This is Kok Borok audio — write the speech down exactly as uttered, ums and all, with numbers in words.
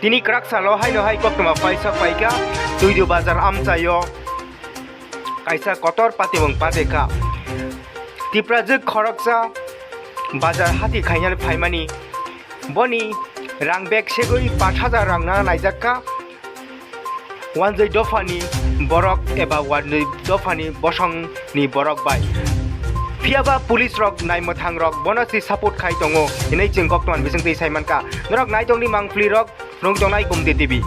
Tini kwrak salo haino hai koktwma paisa paikha Tuidu bazar amchaio kaisa kotor patimung patekha. Tiprajwk khoroksa bazar hati khainani phaimani boni rang bag segwi pash hajar rang nana naijakha. Wanjwi dophani borok eba wanjwi dophani bosongni borok bai. Phiyaba police rok naimwthang rok bono si support khai tongo hinwi chwng koktwmani bisingtwi sai mankha. Norok naitongni mangpli rok nung tongnai Gumti T V.